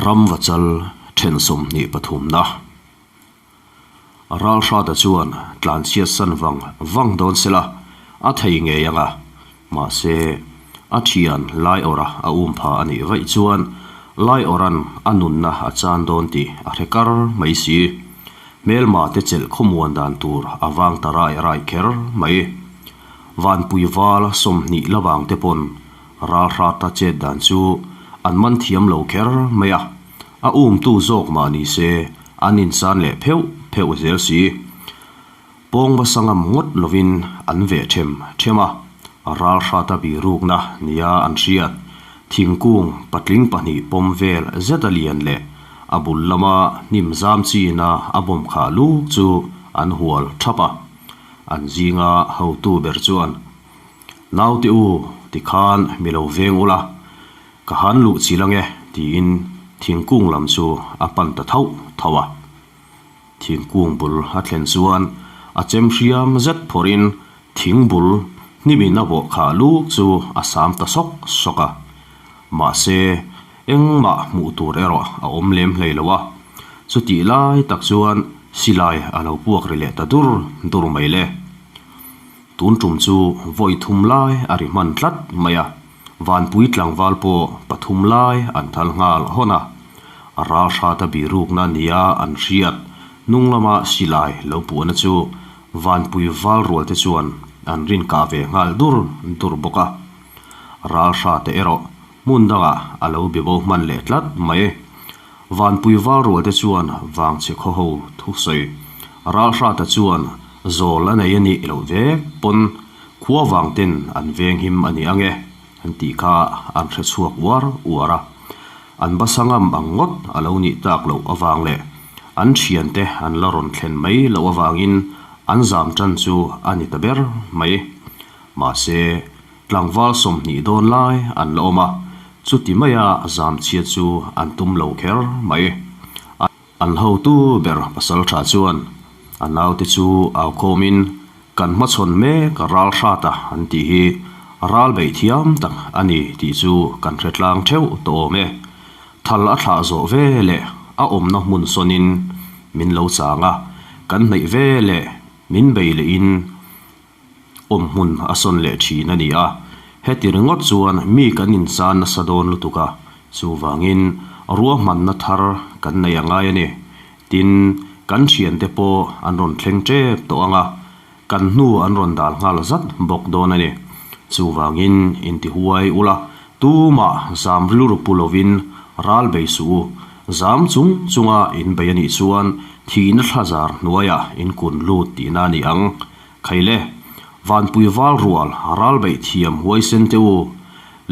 Ramvachal then 23 na. Ralhrata chuan tlanchhiat san vang vang dawn sela a thei ngei ang a, mahse a thian Laiawrha a um pha a nih vaih chuan Laiawrha'n a nunna a chan dawn tih a hre kar mai si. Hmelma te chelh khawmuan dan tur a vang ta rai rai kher mai. Vanpui val 20 la vang te pawn Ralhrata chet dan chu an man thiam lo kher mai a, a umtu zawk mah ni se an insan leh pheuh pheuh zel si. Pawng va sangam ngawt lovin an veh them them a, Ralhrata birukna nia an hriat. Thingkung patling pahnih pawm vel zet a lian leh a bul lama hnim zam china a bawm khah luk chu an hual thap a. An zinga hotu ber chuan, Naute u, tikhan mi lo veng ula, ka han luh chil ange, tiin thingkung lam chu a pan ta thauh thauh a. Thingkung bul a thlen chuan a chem hriam zet phawrhin thing bul hnimin a bawh khah luk chu a sam ta sawk sawk a. Mahse, engmah hmuh tur erawh a awm lem hlei lo a. Chutih lai tak chuan silai a lo puak ri leh ta dur dur mai le. Tun tum chu vawi thum lai a ri hman tlat mai a. Vanpui tlangval pawh pathum lai an thal nghal hawn a, a ral hrata birukna nia an hriat hnung lama silai lo puahna chu Vanpui val rual te chuan an rin kah ve nghal dur dur bawk a. Ral hrate erawh hmun dangah a lo be bo hman leh tlat mai. Vanpui val rual te chuan vangchhe khaw ho thusawi ral hrata chuan zawl a nei a nih loh vek pawn Khua vang ten an veng him a ni ang e, an tih kha an hre chhuak uar uar a. An basa ngam ang ngawt a lo nih tak loh avang leh an thiante an la rawn thlen mai loh avangin an zam tan chu a ni ta ber mai. Mahse, tlangval 20 dawn lai an la awm a, chuti maia zam chhiat chu an tum lo kher mai. An hotu ber pasal tha chuan a naute chu au khawmin kan hmachhawn mek ral hrat a an tih hi ral beih thiam tak a ni tih chu kan hre tlang theuh tawh awm e. Thal a thlah zawh ve leh a awmna hmun sawnin min lo chang a, kan hnaih ve leh min bei lehin awm hmun a sawn leh thin a ni a, heti ringawt chuan mi kan insan nasa dawn lutuk a, chuvangin ruahmanna thar kan nei a ngai a ni. Tin, kan thiante pawh an rawn thleng tep tawh ang a, kan hnu an rawn dal nghal zat bawk dawn a ni. Chuvangin intihuai ula, tumah zam rilru pu lovin ral bei suh u, zam chung chunga inbei a nih chuan thihna thlazar hnuaiah inkun lut tihna a ni ang. Khaile, Vanpui val rual ral beih thiam huaisen te u,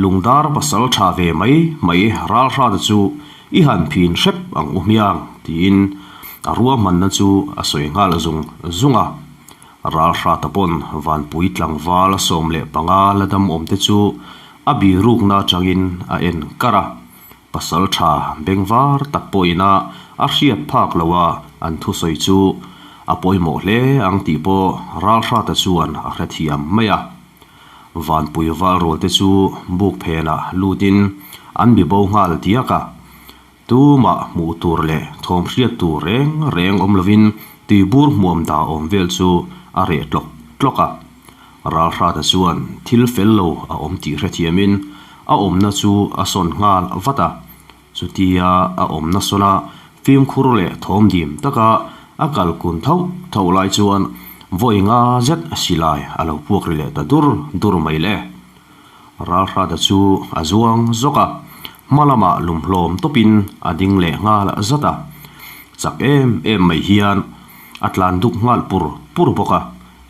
lungdar pasal tha ve mai mai ral hrata chu i han phin hrep ang u hmiang, tiin a ruahmanna chu a sawi nghal zung zung a. Ral hrata pawn Vanpui tlangval 15 la dam awm te chu a birukna atangin a en kar a. Pasal tha bengvar tak pawhina a hriat phak lo a, an thusawi chu a pawimawh hle ang tih pawh Ralhrata chuan a hrethiam mai a. Vanpui valrual te chu buk phenah lutin an bi bo nghal diak a. Tumah hmuh tur leh thawm hriat tur reng reng awm lovin tuibur hmuam dah awm vel chu a reh tlawk tlawk a. Ralhrata chuan thil fel lo a awm tih hrethiamin a awmna chu a sawn nghal vat a. Chutia a awmna sawna fimkhur leh thawm dim taka a kal kun thauh thauh lai chuan vawi nga zet silai a lo puak ri leh ta dur dur mai le. Ralhrata chu a zuang zawk a, hma lamah lumhlawm tawpin a ding leh nghal zat a. Chak em em mai hian a tlan duk nghal pur pur bawk a.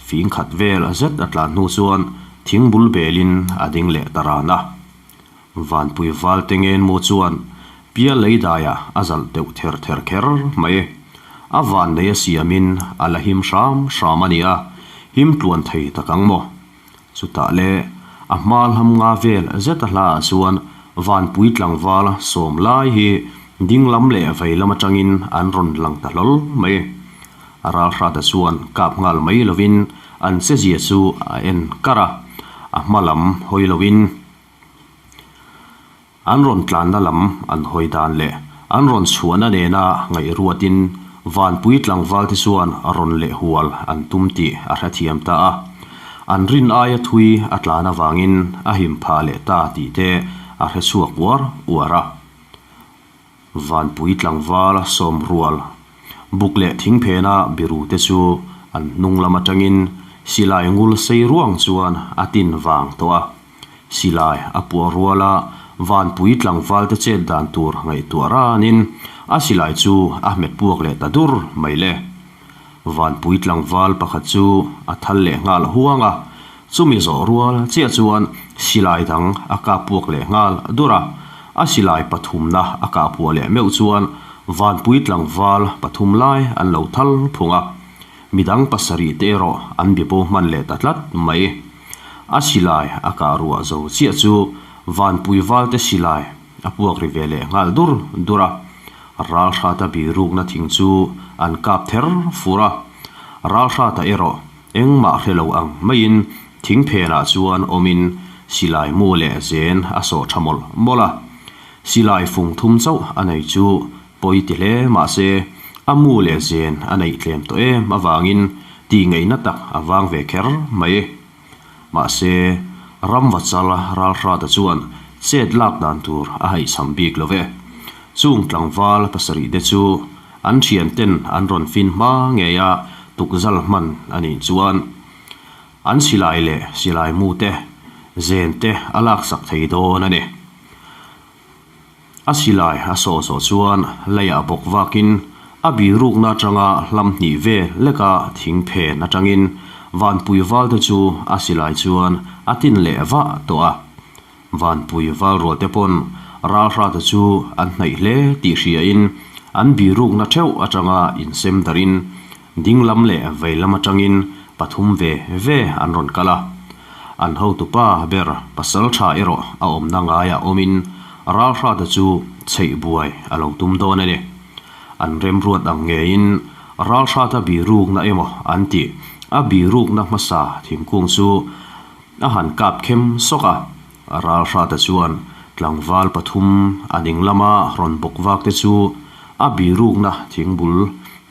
Fing khat vel zet a tlan hnu chuan thing bul belin a ding leh ta ran a. Vanpui val te ngen mu chuan pial lei daiah a zalh deuh ther ther kher mai. A van nei a siamin a la him hram hram a ni a, him tluan thei tak ang maw? Chutah le a hma hlam nga vel zet a hlaah chuan Vanpui tlangval sawm lai hi ding lam leh vei lam atangin an rawn lang ta hlawl mai. A ralhrata chuan kap nghal mai lovin an chezia chu a en kar a, a hma lam hawi lovin an rawn tlanna lam an hawi dan leh An rawn chhuahna nena ngaihruatin Vanpui tlangvalte chuan rawn leh hual an tum tih a hrethiam ta a. An rin aia thui a tlan avangin a him phah leh ta tih te a hrechhuak uar uar a. Vanpui tlangval sawmrual buk leh thingphena biru te chu an hnung lam atangin silai ngul sei ruang chuan a tin vang tawh a. Silai a puah rual a, Vanpui tlangval te chet dan tur ngaihtuah ranin a silai chu a hmet puak leh ta dur mai le. Vanpui tlangval pakhat chu a thal leh nghal huang a, chumi zawh rual chiah chuan silai dang a kap puak leh nghal dur a, a silai pathumna a kah puah leh meuh chuan Vanpui tlangval pathum lai an lo thal phung a, midang pasarih te erawh an bibo hman leh ta tlat mai. A silai a kah ruah zo chiah chu Vanpui valte silai a puak ri ve leh nghal dur dur a. Ralhrata birukna thing chu an kap ther fur a, Ralhrata erawh engmah hre lo ang maiin thing phenah chuan awmin silai mu leh zen a sawh tha mawlh mawlh a. Silai fung thum chauh a nei chu pawi ti hle mahse a mu leh zen a neih tlem tawh em avangin tih ngaihna tak a vang ve kher mai. Mahse, Ramvachal Ralhrata chuan chet lak dan tur a haihchham bik lo ve. Chung tlangval pasarih te chu an thian ten an rawn fin hma ngei a tukzal hman a nih chuan an silai leh silai mu te zen te a laksak thei dawn a ni. A silai a sawh zawh chuan leiah bawk vakin a birukna atanga hlam hnih ve leka thing phen atangin Vanpui valte chu a silai chuan a tin leh vah tawh a. Vanpui val rualte pawn ralhrate chu an hnaih hle tih hriain an birukna theuh atanga insem darin ding lam leh vei lam atangin pathum ve ve an rawn kal a. An hotupa ber pasal tha erawh a awmna ngaiah awmin ralhrate chu chheih buai a lo tum dawn a ni. An remruat ang ngeiin ralhrata birukna emaw an tih a birukna hmasa thingkung chu a han kap khem sawk a. Ralhrata chuan tlangval pathum a ning lama rawn bawk vak te chu a birukna thingbul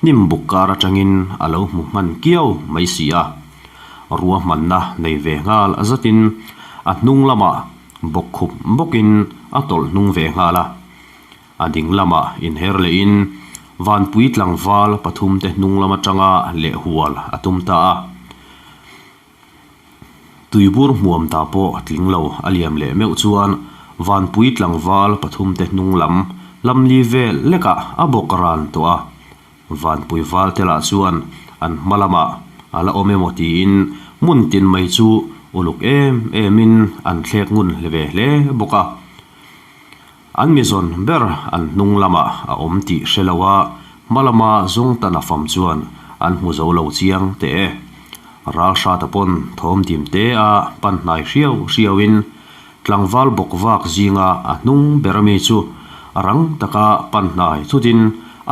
hnim buk kar atangin a lo hmu hman kiau mai si a. Ruahmanna nei ve nghal zatin a hnung lamah bawk khup bawkin a tawlh hnung ve nghal a. A ding lamah inher lehin Vanpui tlangval pathumte hnung lam atanga lehhual a tum ta a. Tuibur hmuam ta pawh tling lo a liam leh meuh chuan Vanpui tlangval pathumte hnung lam lamli vel lekah a bawk ran tawh a. Vanpui valte lah chuan an hma lamah a la awm emaw tiin hmun tin mai chu uluk em emin an thlek ngun hle ve hle bawk a. An mizawn ber an hnung lamah a awm tih hre lo a, hma lama zawng tan a fam chuan an hmu zo lo chiang teh e. Ralhrata pawn thawm dim te a pan hnai hriau hriauin Tlangval bawk vak zinga a hnung ber ami chu rang taka pan hnai thutin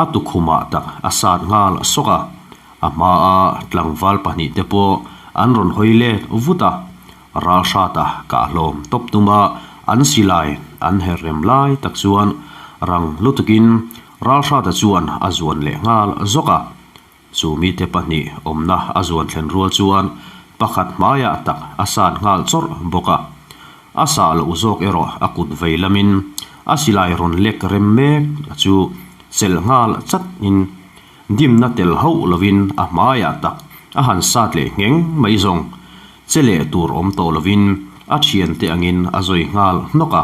a tukhumah tak a sat nghal sawk a. A hmaa tlangval pahnihte pawh an rawn hawi let vut a, ralhrata kah hlawm tawp tuma an silai an her rem lai tak chuan rang lutukin ralhrata chuan a zuan leh nghal zawk a. Chu mite pahnih awmna a zuan thlen rual chuan pakhat hmaiah tak a sat nghal chawrh bawk a. A sah loh zawk erawh a kut vei lamin a silai rawn lek rem mek chu chelh nghal chat in dimna tel hauh lovin a hmaiah tak a han sat leh ngheng mai zawng che leh tur awm tawh lovin a thiante angin a zawi nghal hnawk a.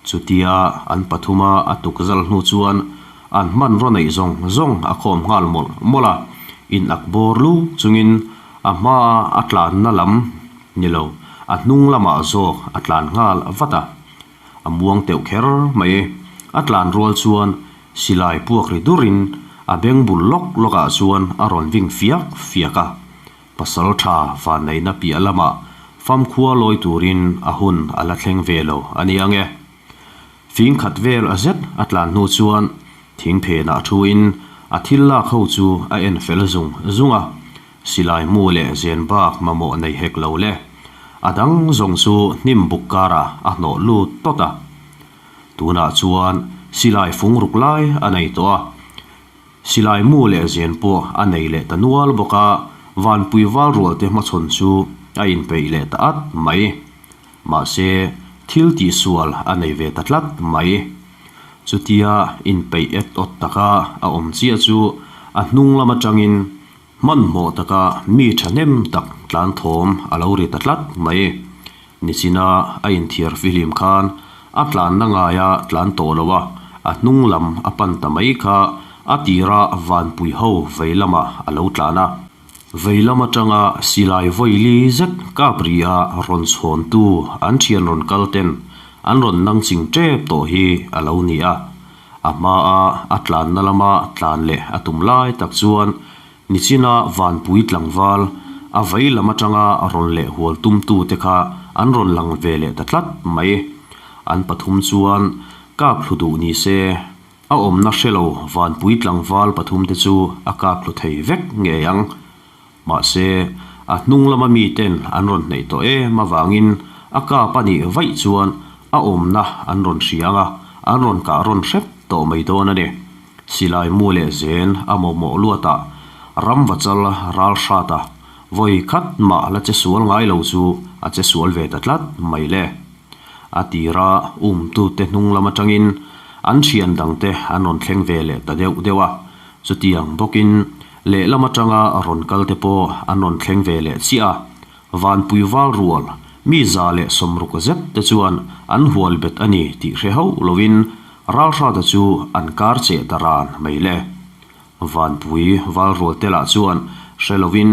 Chutia an pathuma a tuk zal hnu chuan an hmanraw neih zawng zawng a khawm nghal mawlh mawlh a, in ak bawr lu chungin a hmaa a tlanna lam ni lo, a hnung lamah zawk a tlan nghal vat a. A muang teuh kher mai. A tlan rual chuan silai puak ri durin a beng bul lawk lawkah chuan a rawn ving fiak fiak a. Pasal tha vanneihna piah lamah famkhua lawi turin a hun a la thleng ve lo a ni ang e. Fing khat vel a zet a tlan hnu chuan thing phenah thuin a thil lak ho chu a en fel zung zung a, silai mu leh zen bak mamawh nei hek lo le. A dang zawng chu hnim buk karah a hnawh lut tawt a. Tunah chuan Silai fung ruk lai a nei tawh a. Silai mu leh zen pawh a nei leh ta nual bawk a, Vanpui val rualte hmachhawn chu a inpeih leh ta at mai. Mahse, thil tihsual a nei ve ta tlat mai. Chutia inpeih et awt taka a awm chiah chu a hnung lam atangin hmanhmawh taka mi thahnem tak tlan thawm a lo ri ta tlat mai. Nichina a inthiar fihlim khan a tlanna ngaia tlan tawh lo a, a hnung lam a pan ta mai kha a tira vanpui ho vei lamah a lo tlan a. Vei lam atanga silai vawili zet kap ria rawn chhawntu an thian rawn kal ten an rawn nang ching tep tawh hi a lo ni a. A hmaa a tlanna lama tlan leh a tum lai tak chuan Nichina Vanpui tlangval a vei lam atanga rawn leh hual tumtu te kha an rawn lang ve leh ta tlat mai. An pathum chuan kap hlu duh ni se, a awmna hre lo Vanpui tlangval pathum te chu a kap hlu thei vek ngei ang. Mahse, a hnung lama miten an rawn hneih tawh em avangin a kap a nih vaih chuan a awmna an rawn hria ang a, an rawn kah rawn hrep tawh mai dawn a ni. Silai mu leh zen a mawhmawh luatah ramvachal ral hrat a, vawi khat mah la che sual ngai lo chu a che sual ve ta tlat mai le. A tira umtute hnung lam atangin an thian dangte an rawn thleng ve leh ta deuh deuh a, chutiang bawkin lehlam atanga rawn kalte pawh an rawn thleng ve leh chiah a. Vanpui val rual, mi 160 zet te chuan an hual bet a ni tih hre hauh lovin Ralhrata chu an kar cheh ta ran mai le. Vanpui val rual te lah chuan hre lovin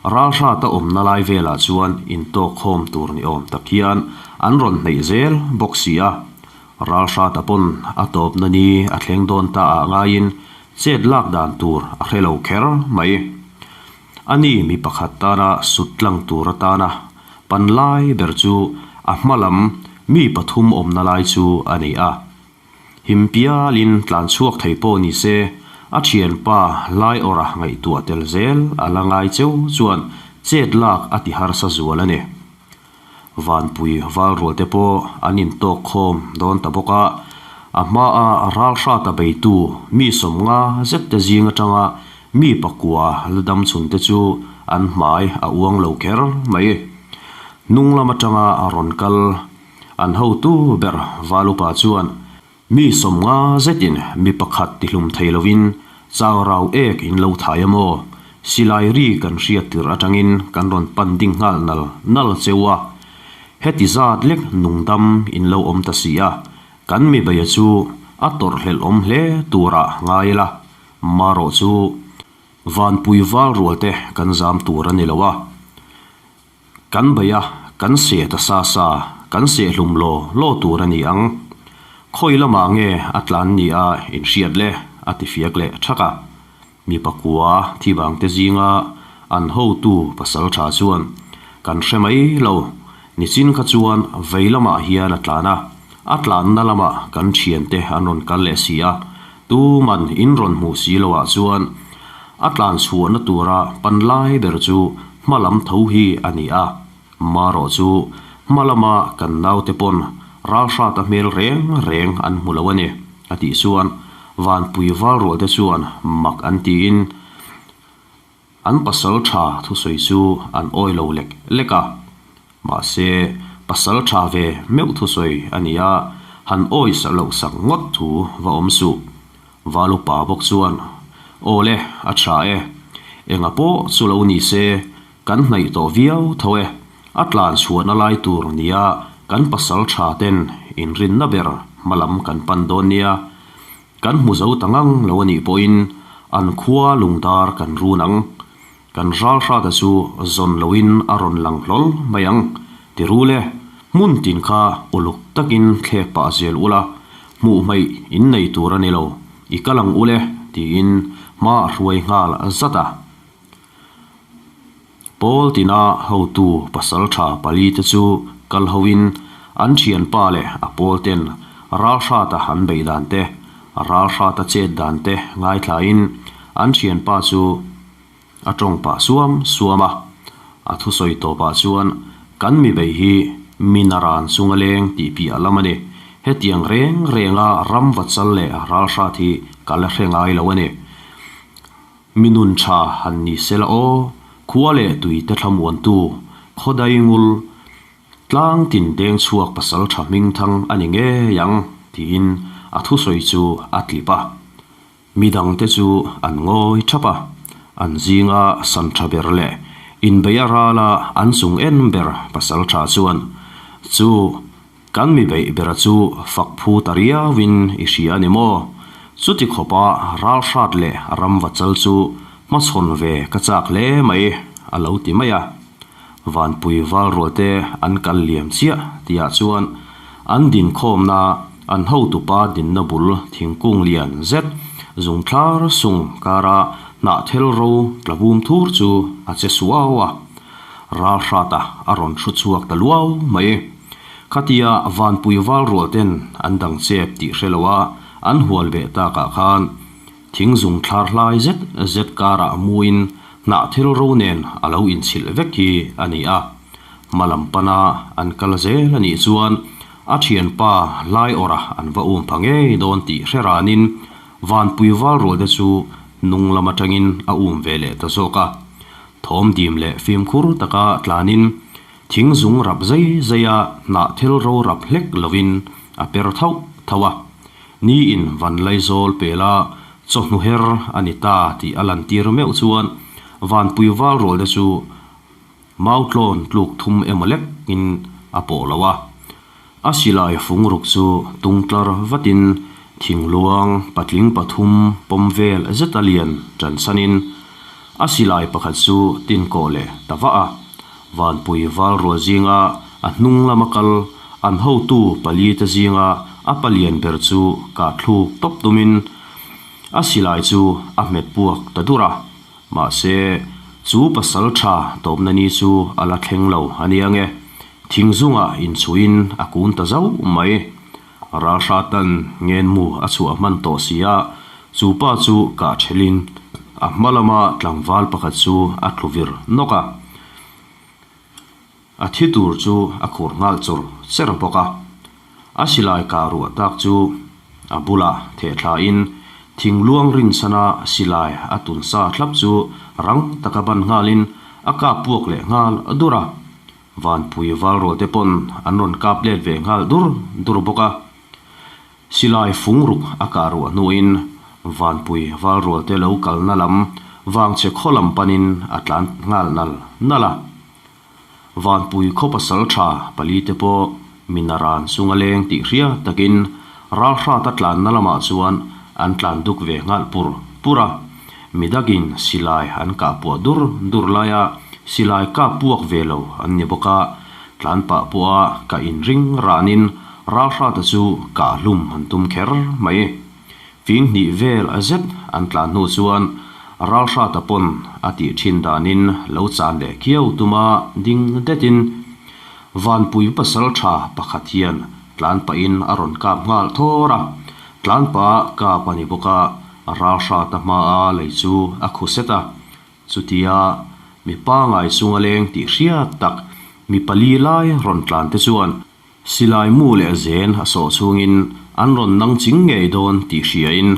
Ralhrata awmna lai velah chuan intawk khawm tur ni awm tak hian an rawn hneih zel bawk si a. Ralhrata pawn a tawpna ni a thleng dawn ta ah ngaiin chet lak dan tur a hre lo kher mai. A ni mi pakhat tana sut tlang tur atana pan lai ber chu a hma lam mi pathum awmna lai chu a ni a. Him pialin tlan chhuak thei pawh ni se, a thianpa Laiawrha ngaihtuah tel zel a la ngai cheu chuan chet lak a ti harsa zual a ni. Vanpui val rual te pawh an intawk khawm dawn ta bawk a, a hmaa ral hrata beitu mi 50 zet te zing atanga mi pakua la dam chhun te chu an hmai a uang lo kher mai. Hnung lam atanga rawn kal an hotu ber Valupa chuan Mi 50 zetin mi pakhat tihlum thei lovin chau rau ek in lo thai a maw? Silai ri kan hriat tirh atangin kan rawn pan ding nghal nal nal cheu a. Heti zat lek nungdam in lo awm ta si a, kan mi beia chu a tawrhhlelh awm hle turah ngai ila, marawh chu Vanpui val rual te kan zam tur a ni lo a. Kan bei a, kan seh ta sa sa, kan seh hlum law law tur a ni ang. Khawi lamah nge a tlan ni a inhriat le? a ti fiak leh thak a. Mi pakua thi vangte zinga an hotu pasal tha chuan, Kan hre mai lo, nichin kha chuan vei lamah hian a tlan a, a tlanna lamah kan thiante an rawn kal leh si a, tuman in rawn hmuh si loah chuan A tlan chhuahna tura pan lai ber chu hma lam tho hi a ni a, marawh chu hma lama kan naute pawn ralhrata hmel reng reng an hmu lo a ni, a tih chuan Vanpui val rual te chuan mak an tiin an pasal tha thusawi chu an awi lo lek lek a. Mahse, pasal tha ve meuh thusawi a ni a, han awi sak loh sak ngawt thu va awm suh. Valupa bawk chuan, Aw le, a tha e. Enga pawh chu lo ni se, kan hnaih tawh viau tho e. A tlan chhuahna lai tur nia kan pasal tha ten inrinna ber hma lam kan pan dawn nia. Kan hmu zo ta ngang lo a nih pawhin an khua lungdar kan run ang. Kan ral hrata chu zawn loin a rawn lang hlawl mai ang. Ti rul e, hmun tin kha uluk takin thlek pah zel ula, hmuh hmaih in nei tur a ni lo, i kal ang ule tiin hma a hruai nghal zat a. Pawl tina hotu pasal tha pali te chu kal hoin an thianpa leh a pawl ten ral hrata an beih dan te, ral hrata chet dan te ngaithlain an thianpa chu A tawng pah suam suam a, a thusawi tawpah chuan kan mi bei hi mi naran chunga leng tih piah lam a ni. Hetiang reng renga ram va chal leh ral hrat hi ka la hre ngai lo a ni. Mi nun tha han ni sela aw, khua leh tui te thlamuantu, khawdai ngul, tlang tin deng chhuak pasal tha hming thang a ni ngei ang, tiin a thusawi chu a tlip a. Mi dangte chu an ngawi thap a, an zinga san tha ber leh inbeih a rala an chung en ber pasal tha chuan, Chu, kan mi beih bera chu fak phu ta riauin i hria a ni maw? Chuti khawpa ral hrat leh ram va chal chu hmachhawn ve ka chak hle mai, a lo ti mai a. Vanpui valrualte an kal liam chiah tihah chuan an dinkhawmna an hotupa dinna bul thingkung lian zet zungthlar sung kara hnahthel ro tla bum thur chu a che suau a, ral hrata a rawn hru chhuak ta luau mai. Khatia Vanpui valrualten an dang chep tih hre loa an hual beh takah khan Thing zung thlar hlai zet zet karah muin hnah thil ro nen a lo inchhilh vek hi a ni a. Hma lam pana an kal zel a nih chuan a thianpa Laiawrha an va um pha ngei dawn tih hre ranin Vanpui Valrualte chu hnung lam atangin a um ve leh ta zawk a. Thawm dim leh fimkhur taka tlanin thing zung rap zai zaia hnah thil ro rap hlek lovin a per thauh thauh a. Ni in van Laizawl pela chawhnu her a ni ta tih a lantir meuh chuan Vanpui Valrual te chu Mautlawn tluk thum emaw lek in a pawh lo a. A silai fung ruk chu tung tlar vatin thingluang patling pathum pawm vel zet a lian tan sanin a silai pakhat chu tin kawh leh ta vah a. Vanpui Valrual zinga a hnung lama kal an hotu pali te zinga a palian ber chu kah thluk tawp tumin a silai chu a hmet puak ta dur a, mahse chu pasal tha tawpna ni chu a la thleng lo a nia nge, thing zungah inchhuiin a kun ta zauh mai. Ralhratan ngenmu a chhuah hman tawh si a, chu pa chu kah thelin a hma lama tlangval pakhat chu a tlu vir nawk a. A thi tur chu a khur nghal chur cher bawk a. A silai kah ruah tak chu a bulah theh thlain thingluang rinchhana silai a tun sa thlap chu rang taka ban nghalin a kap puak leh nghal dur a. Vanpui valrual te pawn an rawn kap let ve nghal dur dur bawk a. Silai fung ruk a kah ruah hnuin Vanpui valrual te lo kalna lam vangchhe khaw lam panin a tlan nghal nal nal a. Vanpui khaw pasal tha pali te pawh Minaran chunga leng tih hria takin ralhrat a tlanna lamah chuan an tlan duk ve nghal pur pur a. Midagin silai an kah puah dur dur laia silai kap puak ve lo an ni bawk a, tlan pah pawha ka inring ranin ralhrata chu kah hlum an tum kher mai. Fing hnih vel a zet an tlan hnu chuan ralhrata pawn a tih thin danin lo chan leh khiau tuma ding detin Vanpui pasal tha pakhat hian tlan pahin a rawn kap nghal thawr a, tlan pah kap a ni bawk a, Ralhrata hmaa lei chu a khu set a, chutia mi pangai chunga leng tih hriat tak mi pali lai rawn tlan te chuan silai mu leh zen a sawh chungin an rawn nang ching ngei dawn tih hriain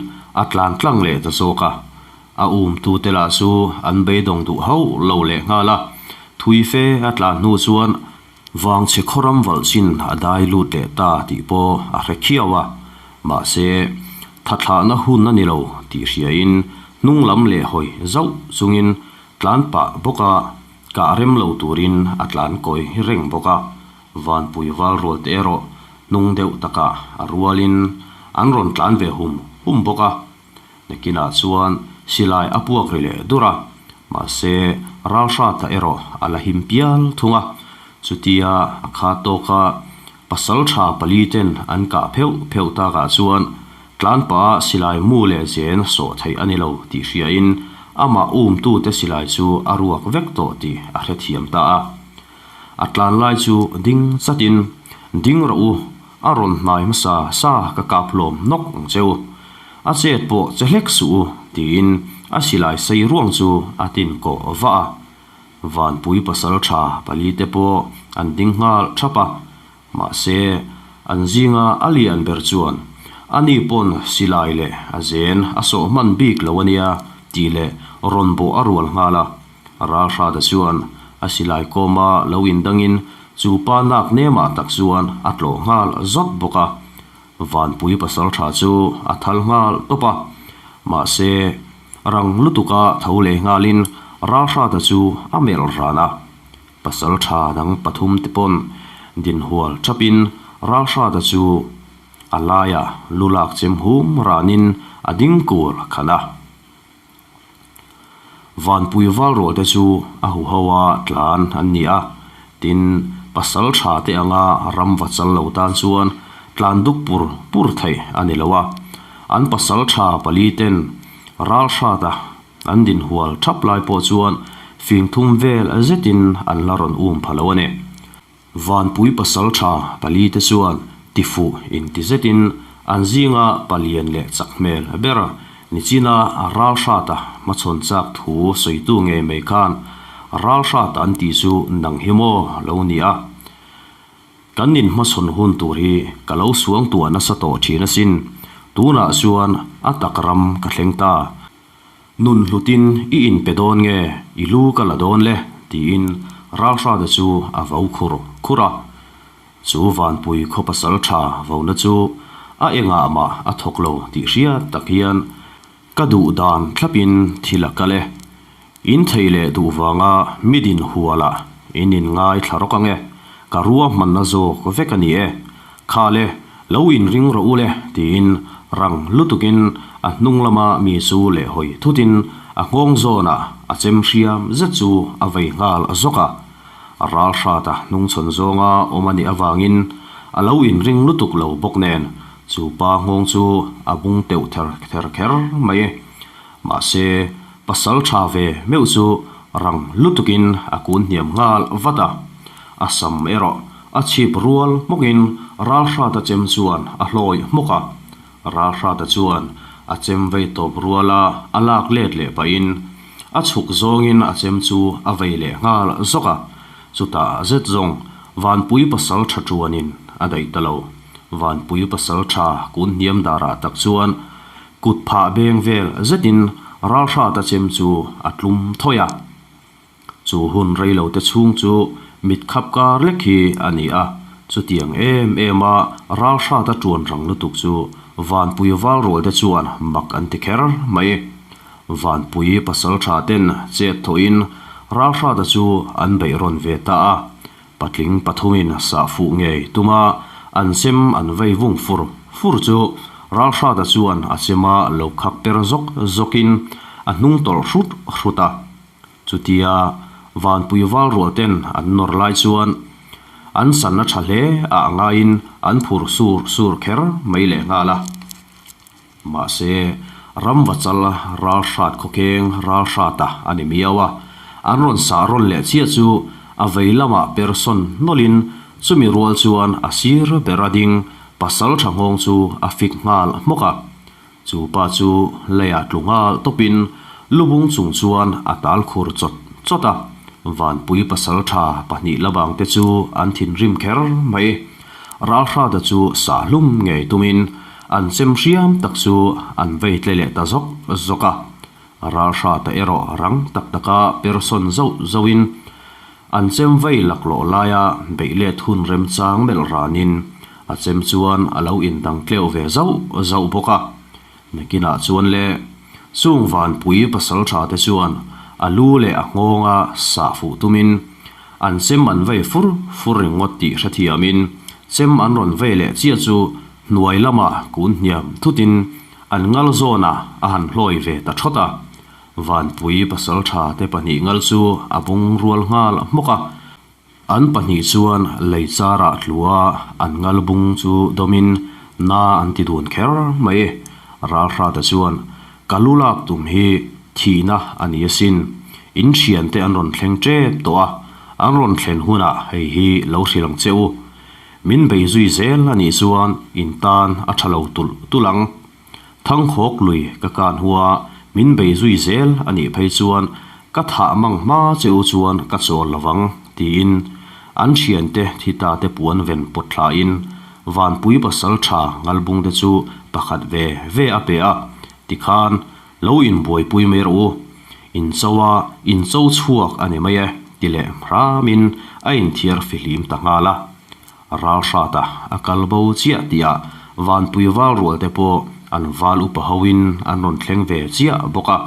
a tlan tlang leh ta zawk a. A umtute lah chu an beidawng duh hauh lo leh nghal a, thui fe a tlan hnu chuan Vangchhe khawram valh chin a dai lut leh ta tih pawh a hre khiau a, mahse, thathlahna hun a ni lo tih hriain hnung lam leh hawi zauh chungin tlan pah bawk a, kah rem lo turin a tlan kawi reng bawk a, Vanpui valrual te erawh hnung deuh takah a rualin an rawn tlan ve hum hum bawk a. Nakinah chuan silai a puak ri leh dur a, mahse Ralhrata erawh a la him pial thung a. Chutia a kha tawka pasal tha pali ten an kah pheuh pheuh takah chuan tlanpa silai mu leh zen sawh theih a ni lo tih hriain amah umtute silai chu a ruak vek tawh tih a hrethiam ta a. A tlan lai chu ding chatin, Ding rawh u, a rawn hnai hmasa sa ka kap hlawm nawk ang che u. A chet pawh che hlek suh u, tiin a silai sei ruang chu a tin kawh vah a. Vanpui pasal tha pali te pawh an ding nghal thap a, mahse, An zinga a lian ber chuan, Ani pawn silai leh a zen a sawh hman bik lo a nia, tih leh rawn bawh a rual nghal a. Ralhrata chuan a silai kawma lo indangin chu pa nak nemah tak chuan a tlawh nghal zawt bawk a. Vanpui pasaltha chu a thal nghal tawp a, mahse rang lutuka tho leh nghalin Ralhrata chu a melh ran a. Pasaltha dang pathum te pawn dinhual thapin Ralhrata chu a laiah lu lak chem hum ranin a ding kur khan a. Vanpui valrual te chu a huho a tlan an ni a, tin pasal tha te anga ram va chal lo tan chuan tlan duk pur pur theih a ni lo a. An pasal tha pali ten ral hrat a an dinhual thap lai pawh chuan fing thum vel zetin an la rawn um pha lo a ni. Vanpui pasaltha palite chuan tifuh inti zetin an zinga palian leh chak hmel ber nichina Ralhrata hmachhawn chak thu sawitu ngei mai khan Ralhrata an tih chu nang hi maw lo ni a, kan inhmachhawn hun tur hi ka lo suangtuah nasa tawh thin asin, tunah chuan a tak ram ka thleng ta. Nun hlutin i inpe dawn nge i lu ka la dawn le? tiin Ralhrata chu a vo khur khur a. Chu Vanpui khaw pasal tha vona chu a engah mah a thawk lo tih hriat tak hian ka duh dan thlapin thil a kal e. In thei leh duh vanga mi din hualah in inngai thla rawk ang e, ka ruahmanna zawk vek a ni e. Kha le, lo inring rawh u le, tiin rang lutukin a hnung lama mi chu leh hawi thutin a nghawng zawnah a chem hriam zet chu a vei nghal zawk a. Ral hrata hnungchhawn zawnga awm a nih avangin a lo inring lutuk lo bawk nen chu pa nghawng chu a bung teuh ther ther kher mai. Mahse, pasal tha ve meuh chu rang lutukin a kun hniam nghal vat a. A sam erawh a chhip rual hmawkin Ralhrata chem chuan a hlawi hmawk a. Ralhrata chuan a chem vei tawp ruala a lak let leh pahin a chhuk zawngin a chem chu a vei leh nghal zawk a. Chutah zet zawng Vanpui pasal tha tuanin a daih ta lo. Vanpui pasal tha kun hniam darah tak chuan Kut phah beng vel zetin Ralhrata chem chu a tlum thawi a. Chu hun reilo te chhung chu mit khap kar lek hi a ni a, chutiang em em a Ralhrata tuan rang lutuk chu Vanpui valrual te chuan mak an ti kher mai. Vanpui pasaltha ten chet thawhin Ralhrata chu an beih rawn ve ta a, Patling pathumin sah fuh ngei tuma an chem an vei vung fur fur chu Ralhrata chuan a chema lo khak per zawk zawkin a hnung tawlh hrut hrut a. Chutia Vanpui valrual ten an nawr lai chuan an san a tha hle a angaiin an phur sur sur kher mai lehnghal a. Mahse, ramvachal ralhrat khawkheng ralhrata a ni miau a, an rawn sah rawn leh chiah chu a vei lamah per sawn nawlhin chumi rual chuan a sir ber a ding pasal tha nghawng chu a fik nghal hmawk a. Chu pa chu leiah tlu nghal tawpin lubung chung chuan a tal khur chawt chawt a, Vanpui pasal tha pahnih labangte chu an thinrim kher mai. Ralhrata chu sah hlum ngei tumin An chem hriam tak chu an vei tle leh ta zawk zawk a, Ralhrata erawh rang tak taka per sawn zauh zauhin an chem vei laklawh laia beih let hun remchang melh ranin a chem chuan a lo indang tleuh ve zauh zauh bawk a. Nakinah chuan le chung Vanpui pasaltha te chuan a lu leh a nghawnga sah fuh tumin an chem an vei fur fur ringawt tih hrethiamin chem an rawn vei leh chiah chu Hnuai lamah kun hniam thutin an ngal zawnah a han hlawi ve ta thawt a. Vanpui pasaltha te pahnih ngal chu a bung rual nghal hmawk a. An pahnih chuan lei charah tlua an ngal bung chu dawmin na an ti dun kher mai. Ralhrata chuan, Ka lu lak tum hi thihna a ni asin. In thiante an rawn thleng tep tawh a, an rawn thlen hunah hei hi lo hrilh ang che u. Min bei zui zel a nih chuan in tan a tha lo tulh tulh ang. Thangkhawk lui ka kan hua min bei zui zel a nih phei chuan ka thah mang hma che u chuan ka chawl lo vang, tiin an thiante thi ta te puan ven pawt thlain Vanpui pasalṭha Ngalbungte chu pakhat ve ve a pe a, tikhan lo inbuaipui mai rawh u, in cho a, in cho chhuak a ni mai e, ti leh hramin a inthiar fihlim ta nghal a. Ralhrata a kal bo chiah tihah Vanpui val rual te pawh an val upa hoin an rawn thleng ve chiah bawk a.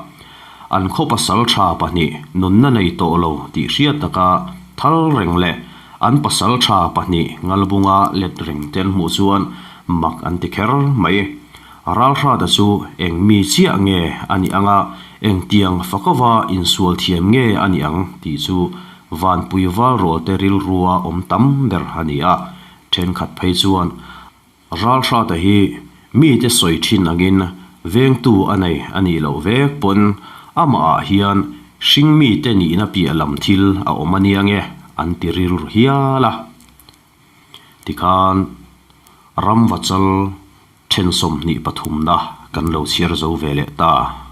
An khaw pasalṭha pahnih nunna nei tawh lo tih hriat taka thal reng leh an pasalṭha pahnih Ngalbunga let reng te an hmuh chuan mak an ti kher mai. Ralhrata chu eng mi chiah nge a nih anga engtiang fakova insual thiam nge a nih ang tih chu Vanpui valrawlte rilrua awm tam ber a ni a, thenkhat phei chuan Ralhrata hi mite sawi thin angin vengtu a nei a nih loh vek pawn amahah hian hringmite nihna piah lam thil a awm a nia nge an ti rilru hial a. Tikhan ramvachal then 23 na kan lo chhiar zo ve leh ta.